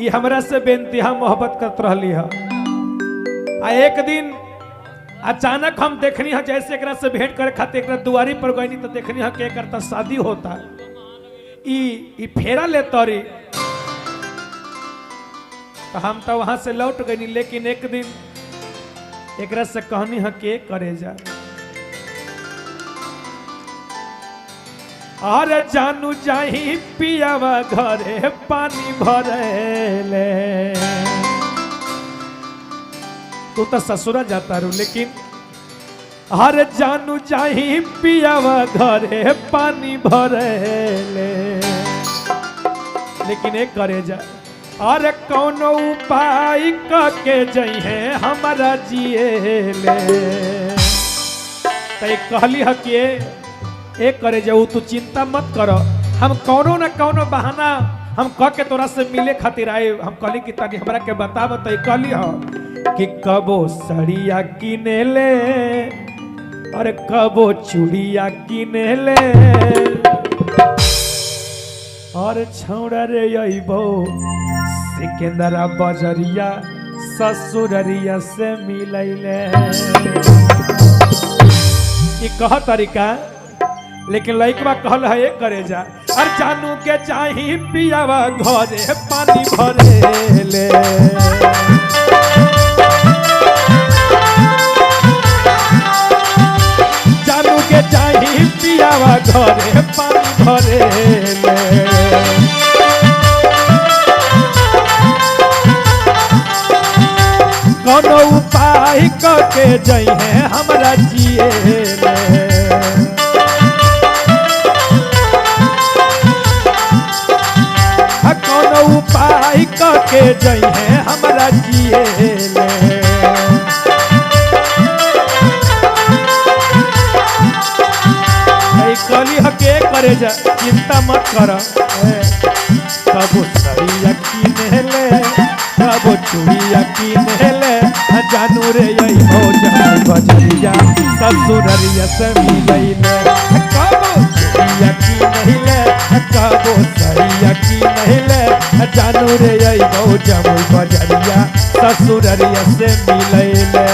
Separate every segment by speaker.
Speaker 1: ई हमरा से बेइंतहा मोहब्बत करत रहली है। आ एक दिन अचानक हम देखनी है, जैसे एकरा से भेंट करे खातिर एकरा दुआरी पर गईनी तो देखनी है कि एकर त शादी होता, ई ई फेरा ले तरी, तो हम तो वहां से लौट गईनी। लेकिन एक दिन एकरा से कहनी है के करे जा, अरे जानू जाही पियावा घरे पानी भरेले, तू तो ससुरा जाता रू, लेकिन अरे जानू जाही पियावा घरे पानी भरेले, लेकिन एक करे जा, अरे कौनो उपाय करके जइहे हमारा जिएले। तो कहली ह कि एक करे जाऊ तू चिंता मत करो, हम कौनो ना कौनो बहाना हम कह के तोरा से मिले खातिर आए। हम कहली कि तनी हमरा के बताब, तो कहली ह कि कबो सड़िया किने ले और कबो चूड़िया किने ले, और छौड़ा रे अइबो सिकंदरा बजरिया ससुररिया से मिलैले। ई कह तरीका, लेकिन लइकवा कहल है एक करे जा, अरे जानू के चाही पियावा घरे पानी भरेले, जानू के चाही पियावा घरे पानी भरेले, कोनो उपाय करके जइहे हमरा जिएले। कोनो उपाय करके जइहे हमरा जिएले। कहली ह के करे जा चिंता मत कर, कबो सड़िया किने ले कबो चूड़िया किने ले, जानू रे अइबो जमुई बजरिया ससुररिया से मिलैले, कबो चूड़िया किने ले कबो सड़िया किने ले, जानू रे अइबो जमुई बजरिया ससुररिया से मिलैले।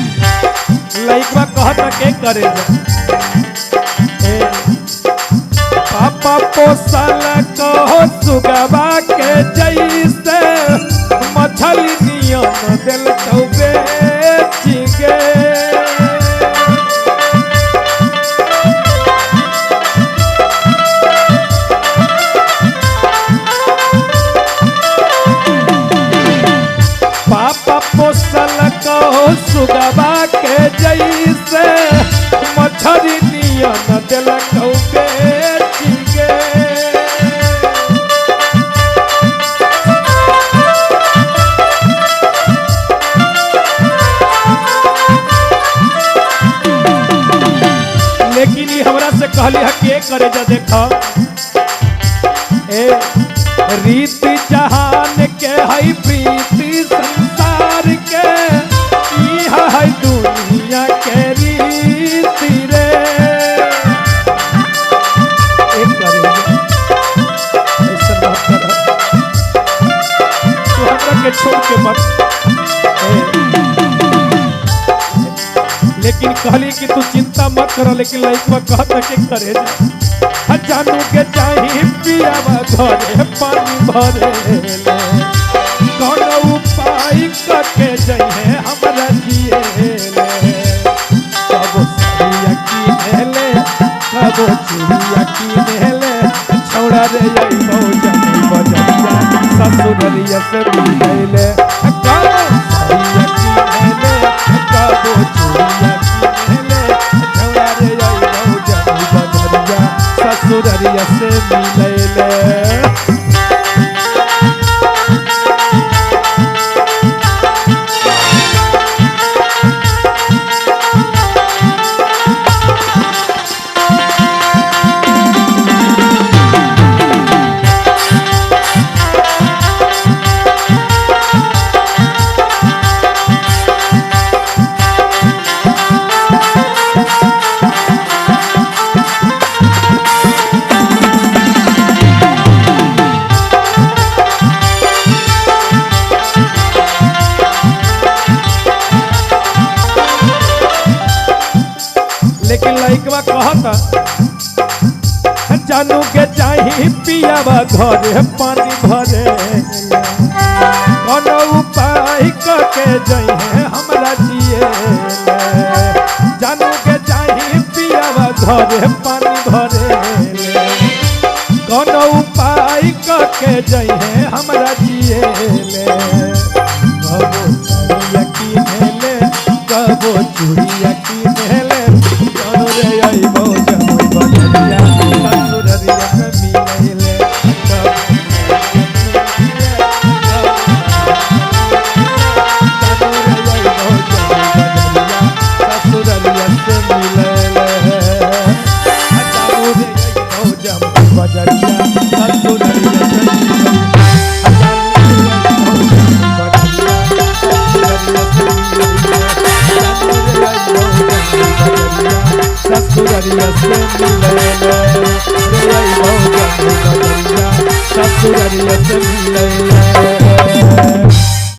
Speaker 1: लइकवा कहत के करे जा, ए पापा पोसल कहो सुगवा के जैसे मछली नियन दिल तो बेच गे, पापा पोसल कहो सुगवा के जैसे मछली नियन दिल तो बेच गे, लेकिन ये हमरा से कहली है के करे जा देखा, ए रीत जहान के है प्रीति संसार के, ई है दुनिया के रीति रे। एक करे जा, ऐसा मत कर, तू हमरा के छोड़ के मत। लेकिन कहली कि तू चिंता मत कर, लेकिन लइकवा कहत के करे जा, जानू के चाही पियावा घरे पानी भरेले, कोनो उपाय करके जइहे हमरा जिएले, कबो सड़िया किने ले कबो चूड़िया किने ले, छौड़ा रे अइबो जमुई बजरिया ससुररिया से मिलैले, कबो कहता जानू के चाही पियावा घरे पानी भरे, कोनो उपाय करके जइहे हमरा जिए। जानू के चाही पियावा घरे पानी भरे, कोनो उपाय करके जइहे हमरा जिए। कबो सड़िया किनेले, कबो चूड़िया किनेले, जानू रे अइबो जमुई बजरिया ससुररिया से मिलैले। ससुररिया से मिलैले, जानू रे अइबो जमुई बजरिया ससुररिया से मिलैले। ससुररिया से मिलैले।